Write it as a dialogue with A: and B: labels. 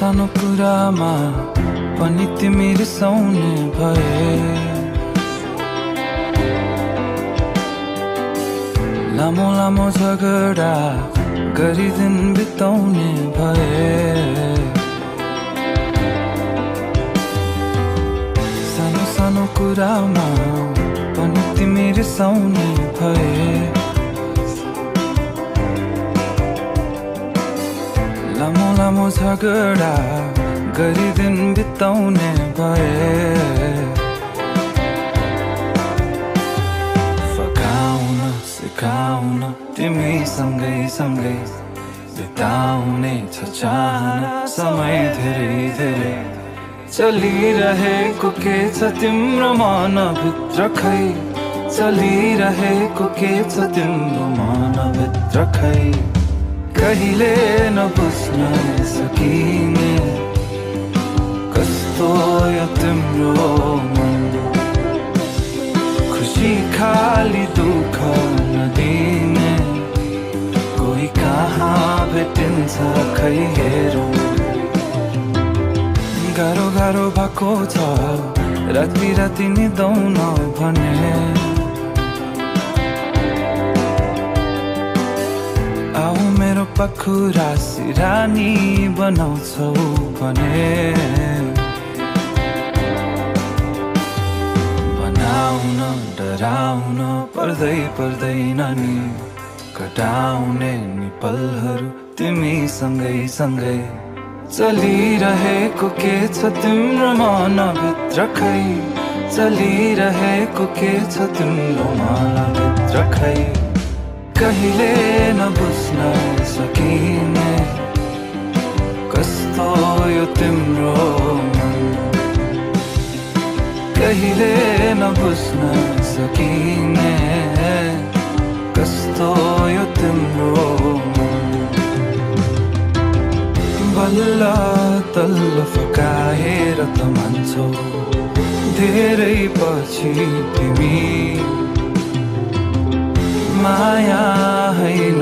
A: सानो कुरामा पनि तिमी रिसाउने भए लामो लामो झगडा गरी दिन बिताउने भए सानो सानो कुरामा पनि तिमी रिसाउने भए लामो लामो झगडा गरी दिन बिताउने भए फकाउन सिकाउन तिमी सँगै सँगै बिताउने छ चाहना समय धेरै धेरै चलिरहेको के छ तिम्रो मनभित्र खै चलिरहेको के छ तिम्रो मनभित्र खै कहिले नबुझ्न सकिने कस्तो यो तिम्रो मन खुसी खाली दुःख नदिने कोही कहाँ भेटिन्छ खै हेरौँ गाह्रो गाह्रो भएको छ राति राति निदाउन भने आऊ मेरो पाखुरा सिरानी बनाउँछौ भने बनाउन डराउन पर्दैन नि कटाउने नि पलहरू तिमी सँगै सँगै चलिरहेको के छ तिम्रो मनभित्र खै चलिरहेको के छ तिम्रो मनभित्र खै कहिले नबुझ्न सकिने कस्तो यो तिम्रो मन कहिले नबुझ्न सकिने कस्तो यो तिम्रो मन बल्ल तल्लो फकाएर त मान्छौ धेरै पछि तिमी माया हैन